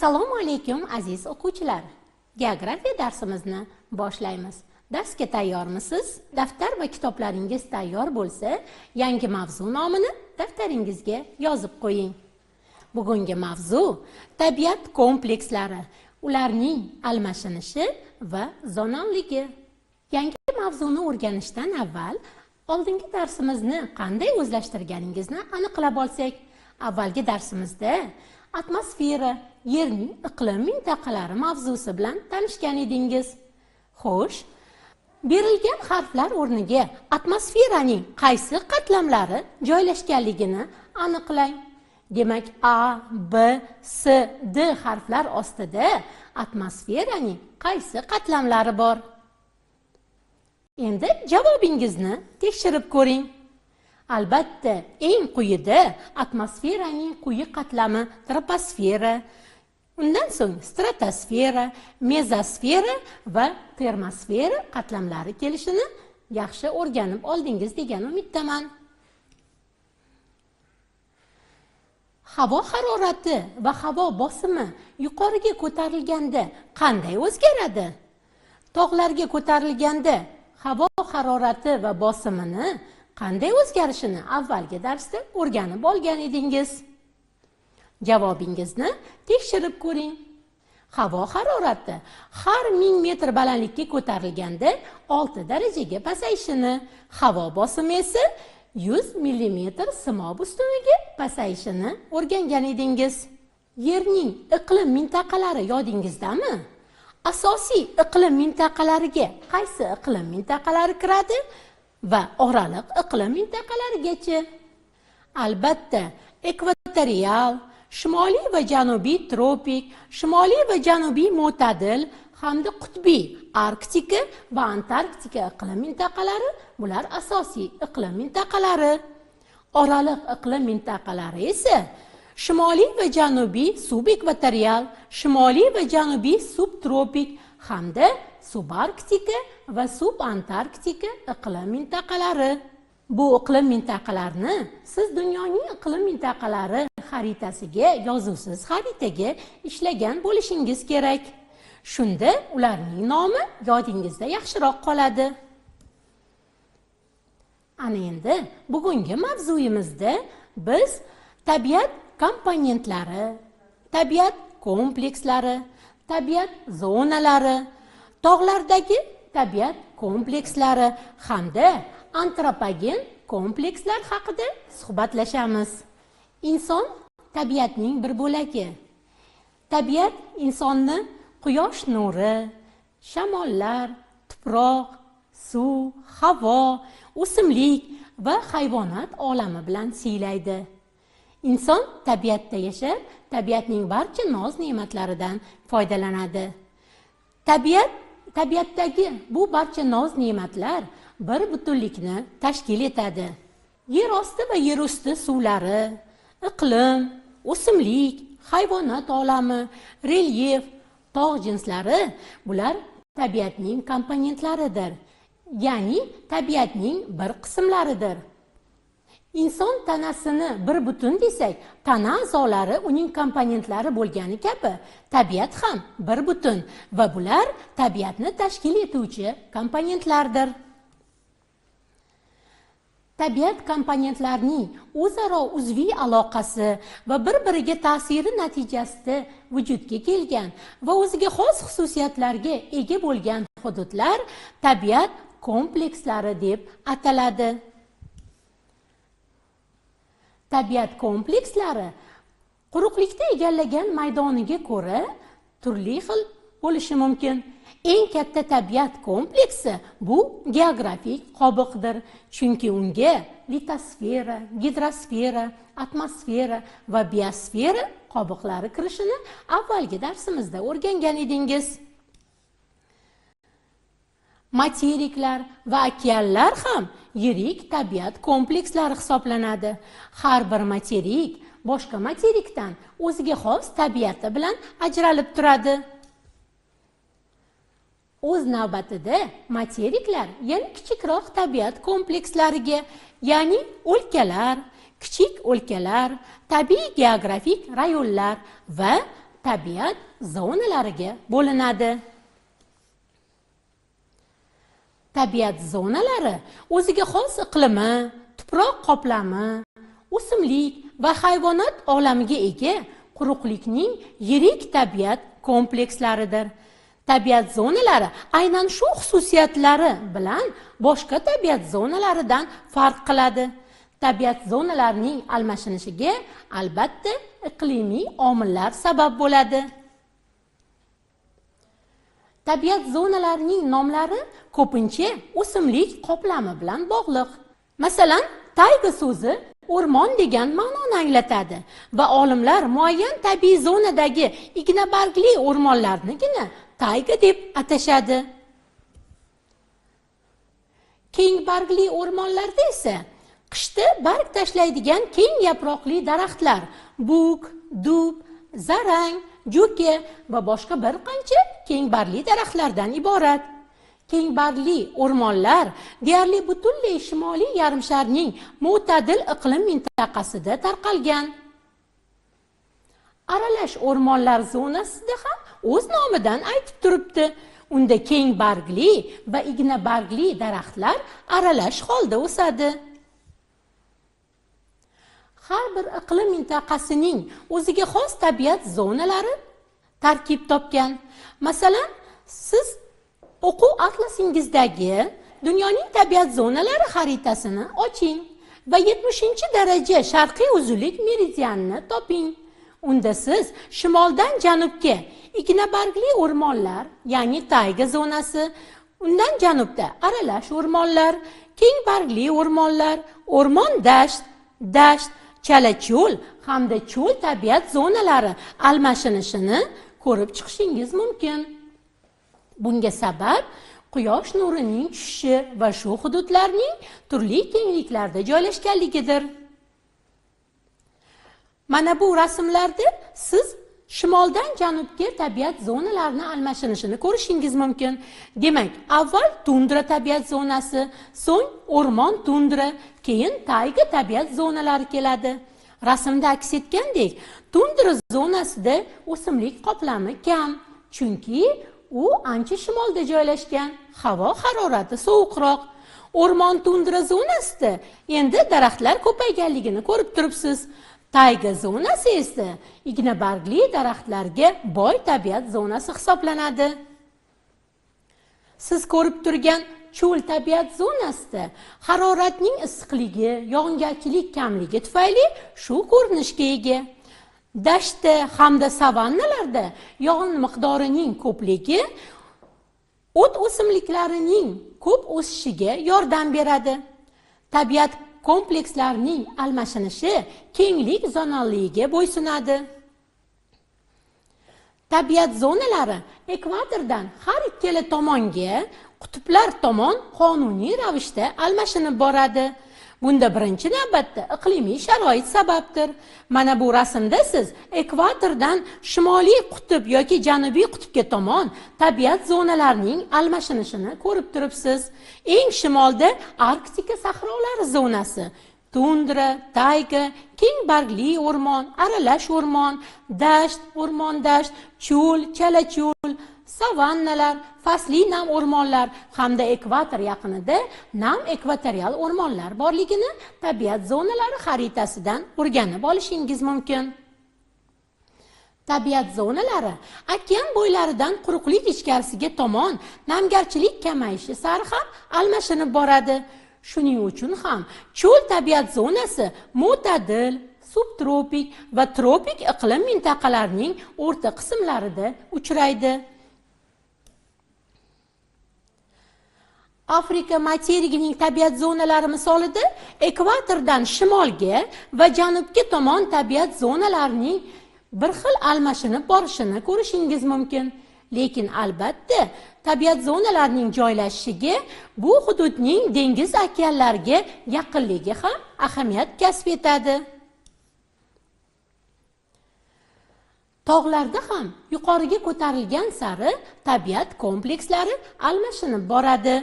Assalomu alaykum aziz o'quvchilar. Geografiya darsimizni boshlaymiz. Darsga tayyormisiz? Daftar va kitoblaringiz tayyor bo'lsa, yangi mavzu nomini daftaringizga yozib qo'ying. Bugungi mavzu tabiat komplekslari, ularning almashinishi va zonalligi. Yangi mavzuni o'rganishdan avval oldingi darsimizni qanday o'zlashtirganingizni aniqlab olsak. Avvalgi darsimizda atmosfera, yerning iqlim mintaqalari mavzusi bilan tanishgan edingiz. Xo'sh, berilgan harflar o'rniga atmosferaning qaysi qatlamlari joylashganligini aniqlang. Demak, A, B, S, D harflar ostida atmosferaning qaysi qatlamlari bor? Endi javobingizni tekshirib ko'ring. Albatta, eng quyida atmosferaning quyi qatlami troposfera, undan so'ng stratosfera, mezosfera va termosfera qatlamlari kelishini yaxshi o'rganib oldingiz degan umiddaman. Havo harorati va havo bosimi yuqoriga ko'tarilganda qanday o'zgaradi? Tog'larga ko'tarilganda havo harorati va bosimini qanday o'zgarishini avvalgi darsda o'rganib olgan edingiz. Javobingizni tekshirib ko'ring. Havo harorati har 1000 metr balandlikka ko'tarilganda 6 darajaga pasayishini, havo bosimi esa 100 millimetr simob ustuniga pasayishini o'rgangan edingiz. Yerning iqlim mintaqalari yodingizdami? Asosiy iqlim mintaqalariga qaysi iqlim mintaqalari kiradi va oraliq iqlim mintaqalarigachi? Albatta, ekvatorial, shimoliy va janubiy tropik, shimoliy va janubiy mo'tadil hamda qutbiy Arktika va Antarktika iqlim mintaqalari bular asosiy iqlim mintaqalari. Oraliq iqlim mintaqalari esa shimoliy va janubiy subekvatorial, shimoliy va janubiy subtropik hamda subarktika va subantarktika iqlim mintaqalari. Bu iqlim mintaqalarini siz dunyoning iqlim mintaqalari xaritasiga, yozuvsiz xaritaga ishlagan bo'lishingiz kerak. Shunda ularning nomi yodingizda yaxshiroq qoladi. Ana endi bugungi mavzuyimizda biz tabiat komponentlari, tabiat komplekslari, tabiat zonalari, tog'lardagi tabiat komplekslari hamda antropogen komplekslar haqida suhbatlashamiz. Inson tabiatning bir bo'lagi. Tabiat insonni quyosh nuri, shamollar, tuproq, suv, havo, o'simlik va hayvonot olami bilan siylaydi. Inson tabiatda yashab, tabiatning barcha noz-ne'matlaridan foydalanadi. Tabiatdagi bu barcha noz-ne'matlar bir butunlikni tashkil etadi. Yer osti va yer usti suvlari, iqlim, o'simlik, hayvonot olami, relyef, tog' jinslari bular tabiatning komponentlaridir, ya'ni tabiatning bir qismlaridir. Inson tanasini bir butun desak, tana a'zolari uning komponentlari bo'lgani kabi, tabiat ham bir butun va bular tabiatni tashkil etuvchi komponentlardir. Tabiat komponentlarining o'zaro uzviy aloqasi va bir-biriga ta'siri natijasida vujudga kelgan va o'ziga xos xususiyatlarga ega bo'lgan hududlar tabiat komplekslari deb ataladi. Tabiat komplekslari quruqlikda egallagan maydoniga ko'ra turli xil bo'lishi mumkin. Eng katta tabiat kompleksi bu geografik qobiqdir, chunki unga litosfera, gidrosfera, atmosfera va biosfera qobiqlari kirishini avvalgi darsimizda o'rgangan edingiz. Materiklar va okeanlar ham yirik tabiat komplekslari hisoblanadi. Har bir materik boshqa materikdan o'ziga xos tabiati bilan ajralib turadi. O'z navbatida materiklar yana kichikroq tabiat komplekslariga, ya'ni o'lkalar, kichik o'lkalar, tabiiy geografik rayonlar va tabiat zonalariga bo'linadi. Tabiat zonalari o'ziga xos iqlimi, tuproq qoplami, o'simlik va hayvonot olamiga ega quruqlikning yirik tabiat komplekslaridir. Tabiat zonalari aynan shu xususiyatlari bilan boshqa tabiat zonalaridan farq qiladi. Tabiat zonalarining almashinishiga albatta iqlimiy omillar sabab bo'ladi. Tabiat zonalarining nomlari ko'pincha o'simlik qoplami bilan bog'liq. Masalan, tayga so'zi o'rmon degan ma'noni anglatadi va olimlar muayyan tabiiy zonadagi ignabargli o'rmonlarnigina tayga deb atashadi. Keng bargli o'rmonlarda esa qishda barg tashlaydigan keng yaproqli daraxtlar buk, dub, zarang, juka va boshqa bir qancha keng bargli daraxtlardan iborat. Keng bargli o'rmonlar deyarli butunlay shimoliy yarimsharning mo'tadil iqlim mintaqasida tarqalgan. Aralash o'rmonlar zonasida ham o'z nomidan aytib turibdi. Unda keng bargli va igna bargli daraxtlar aralash holda o'sadi. Har bir iqlim mintaqasining o'ziga xos tabiat zonalari tarkib topgan. Masalan, siz o'quv atlasingizdagi dunyoning tabiat zonalari xaritasini oching va 70-daraja sharqiy uzunlik meridianini toping. Unda siz shimoldan janubga ignabargli o'rmonlar, ya'ni tayga zonasi, undan janubda aralash o'rmonlar, keng bargli o'rmonlar, o'rmon dasht, dasht, chala cho'l hamda cho'l tabiat zonalari almashinishini ko'rib chiqishingiz mumkin. Bunga sabab quyosh nurining tushishi va shu hududlarning turli kengliklarda joylashganligidir. Mana bu rasmlarda siz shimoldan janubga tabiat zonalarini almashinishini ko'rishingiz mumkin. Demak, avval tundra tabiat zonasi, so'ng o'rmon tundra, keyin tayga tabiat zonalari keladi. Rasmda aks etgandek, tundra zonasida o'simlik qoplami kam, chunki u ancha shimolda joylashgan, havo harorati sovuqroq. O'rmon tundra zonasida endi daraxtlar ko'payganligini ko'rib turibsiz. Tayga zonasi esa ignabargli daraxtlarga boy tabiat zonasi hisoblanadi. Siz ko'rib turgan cho'l tabiat zonasida haroratning issiqligi, yog'ingarchilik kamligi tufayli shu ko'rinishga ega. Dashtda hamda savannalarda yog'in miqdorining ko'pligi o't o'simliklarining ko'p o'sishiga yordam beradi. Tabiat komplekslarining almashinishi kenglik zonalligiga bo'ysunadi. Tabiat zonalari ekvatordan har ikkala tomonga, qutblar tomon qonuniy ravishda almashinib boradi. Bunda birinchi navbatda iqlimiy sharoit sababdir. Mana bu rasmda siz ekvatordan shimoliy qutb yoki janubiy qutbga tomon tabiat zonalarining almashinishini ko'rib turibsiz. Eng shimolda Arktika sahrolari zonasi, tundra, tayga, keng bargli o'rmon, aralash o'rmon, dasht, o'rmon dasht, cho'l, chala cho'l, savannalar, fasli nam o'rmonlar hamda ekvator yaqinida nam ekvatorial o'rmonlar borligini tabiat zonalari xaritasidan o'rganib olishingiz mumkin. Tabiat zonalari okean bo'ylaridan quruqlik ichkarisiga tomon namgarchilik kamayishi sari ham almashinib boradi. Shuning uchun ham cho'l tabiat zonasi mo'tadil, subtropik va tropik iqlim mintaqalarining o'rta qismlarida uchraydi. Afrika materigining tabiat zonalari misolida ekvatordan shimolga va janubga tomon tabiat zonalarining bir xil almashinib borishini ko'rishingiz mumkin. Lekin albatta tabiat zonalarining joylashishiga bu hududning dengiz okeanlariga yaqinligi ham ahamiyat kasb etadi. Tog'larda ham yuqoriga ko'tarilgan sari tabiat komplekslari almashinib boradi.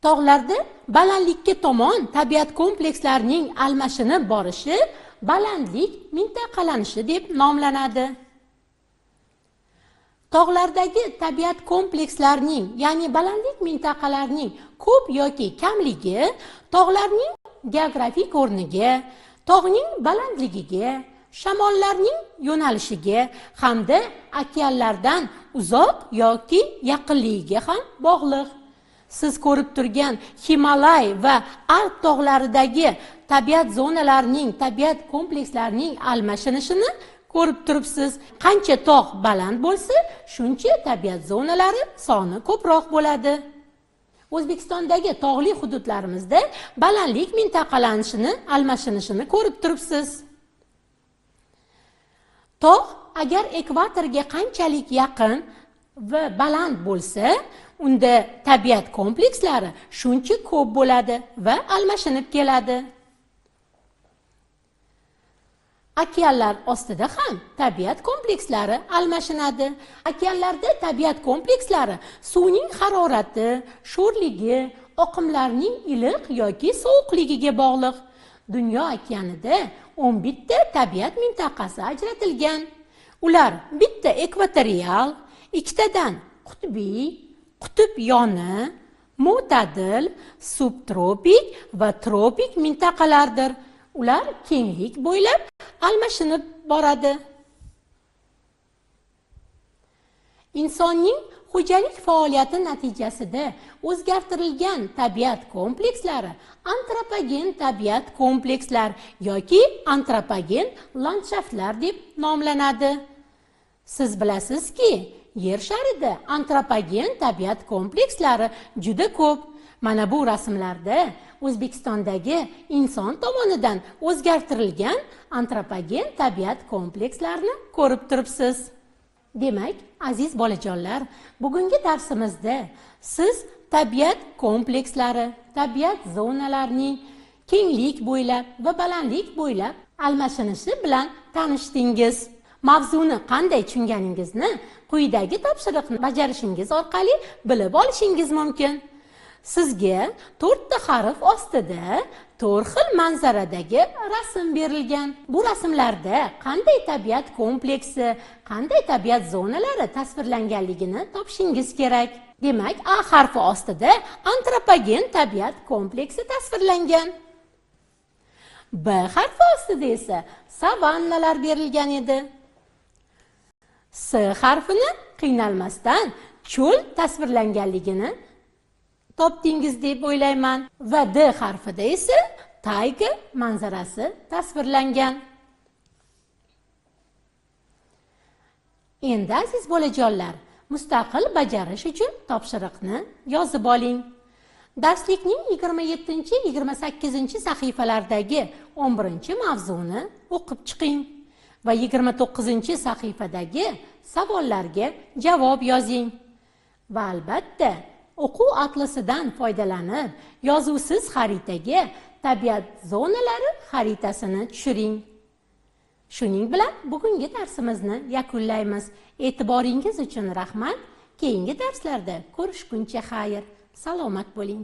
Tog'larda balandlikka tomon tabiat komplekslarining almashinib borishi balandlik mintaqalanishi deb nomlanadi. Tog'lardagi tabiat komplekslarining, ya'ni balandlik mintaqalarining ko'p yoki kamligi tog'larning geografik o'rniga, tog'ning balandligiga, shamollarning yo'nalishiga hamda okeanlardan uzoq yoki yaqinligiga ham bog'liq. Siz ko'rib turgan Himalay va Alp tog'laridagi tabiat zonalarining, tabiat komplekslarining almashinishini ko'rib turibsiz. Qancha tog' baland bo'lsa, shuncha tabiat zonalari soni ko'proq bo'ladi. O'zbekistondagi tog'li hududlarimizda balandlik mintaqalanishini, almashinishini ko'rib turibsiz. Tog' agar ekvatorga qanchalik yaqin va baland bo'lsa, unda tabiat komplekslari shuncha ko'p bo'ladi va almashinib keladi. Okeanlar ostida ham tabiat komplekslari almashinadi. Okeanlarda tabiat komplekslari suvning harorati, sho'rligi, oqimlarning iliq yoki sovuqligiga bog'liq. Dunyo okeanida 11 ta tabiat mintaqasi ajratilgan. Ular bitta ekvatorial, ikkitadan qutbiy, qutb yoni, mo'tadil, subtropik va tropik mintaqalardir. Ular kenglik bo'ylab almashinib boradi. Insonning xo'jalik faoliyati natijasida o'zgartirilgan tabiat komplekslari antropogen tabiat komplekslar yoki antropogen landshaftlar deb nomlanadi. Siz bilasizki, Yer sharida antropogen tabiat komplekslari juda ko'p. Mana bu rasmlarda O'zbekistondagi inson tomonidan o'zgartirilgan antropogen tabiat komplekslarini ko'rib turibsiz. Demak, aziz bolajonlar, bugungi darsimizda siz tabiat komplekslari, tabiat zonalarining kenglik bo'ylab va balandlik bo'ylab almashinishi bilan tanishdingiz. Mavzuni qanday tushunganingizni quyidagi topshiriqni bajarishingiz orqali bilib olishingiz mumkin. Sizga 4 ta harf ostida 4 xil manzaradagi rasm berilgan. Bu rasmlarda qanday tabiat kompleksi, qanday tabiat zonalari tasvirlanganligini topishingiz kerak. Demak, A harfi ostida antropogen tabiat kompleksi tasvirlangan. B harfi ostida esa savannalar berilgan edi. S harfini qiynalmasdan cho'l tasvirlanganligini topdingiz deb o'ylayman. Va D harfida esa tayga manzarasi tasvirlangan. Endi aziz bolajonlar, mustaqil bajarish uchun topshiriqni yozib oling. Darslikning 27-28 sahifalaridagi 11-mavzuni o'qib chiqing va 29-sahifadagi savollarga javob yozing. Va albatta, o'quv atlasidan foydalanib, yozuvsiz xaritaga tabiat zonalari xaritasini tushiring. Shuning bilan bugungi darsimizni yakunlaymiz. E'tiboringiz uchun rahmat. Keyingi darslarda ko'rishguncha xayr. Salomat bo'ling.